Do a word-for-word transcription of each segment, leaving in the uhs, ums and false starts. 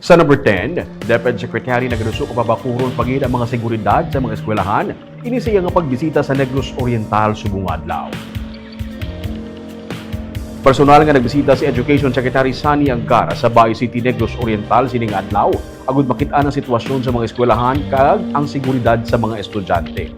Sa number ten, DepEd Secretary nagaduso ka pabakuron pa gid ang mga seguridad sa mga eskwelahan, ini sa iya nga pagbisita sa Negros Oriental subong nga adlaw. Personal nga nagbisita si Education Secretary Sonny Angara sa Bay City, Negros Oriental sining adlaw, agud makit-an ang sitwasyon sa mga eskwelahan kag ang seguridad sa mga estudyante.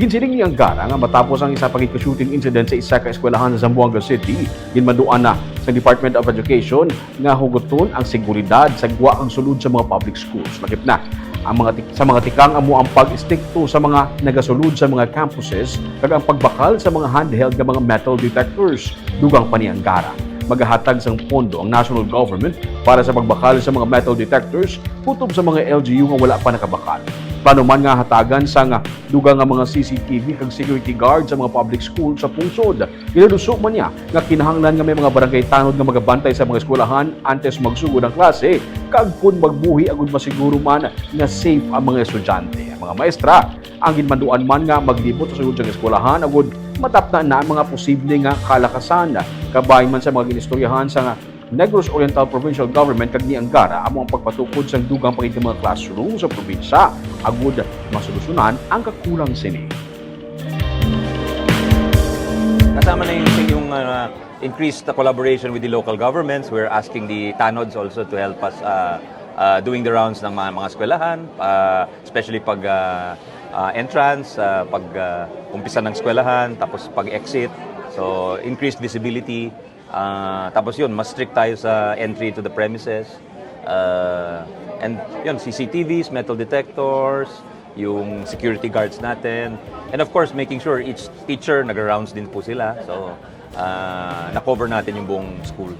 Ginsiling ni Angara nga matapos ang isa pa gid ka shooting incident sa isa ka eskwelahan sa Zamboanga City, ginmanduan na sa Department of Education nga huguton ang seguridad sa gwa ang sulod sa mga public schools. Lakip na ang mga tik- sa mga tikang amo ang pag-istrikto sa mga nagasulod sa mga campuses kag ang pagbakal sa mga handheld nga mga metal detectors. Dugang pa ni Angara, magahatag sang pondo ang national government para sa pagbakal sa mga metal detectors kutob sa mga L G U nga wala pa nakabakal. Plano man nga hatagan sang dugang nga mga C C T V kag security guard sa mga public school sa pungsod. Ginaduso man niya nga kinahanglan nga may mga barangay tanod nga magabantay sa mga eskwelahan antes magsugod ang klase, kag kon magbuhi agud masiguro man nga safe ang mga estudyante. Ang mga maestra ang ginmanduan man nga maglibot sa sulod sang eskwelahan agud matapna na ang mga posible nga kalakasan. Kabay man sa mga ginistoryahan sa Negros Oriental Provincial Government kag ni Angara amo ang pagpatukod sang dugang pa gid nga mga classroom sa probinsya agud masolusyonan ang kakulang sini. Kasama na yung, yung uh, increased collaboration with the local governments. We're asking the tanods also to help us uh, uh, doing the rounds ng mga, mga eskwelahan, uh, especially pag uh, uh, entrance, uh, pag uh, umpisa ng eskwelahan, tapos pag exit. So, increased visibility. Uh, tapos yun, mas strict tayo sa entry to the premises. Uh, and yun, C C T Vs, metal detectors, yung security guards natin. And of course, making sure each teacher nag-rounds din po sila. So, uh, na-cover natin yung buong school.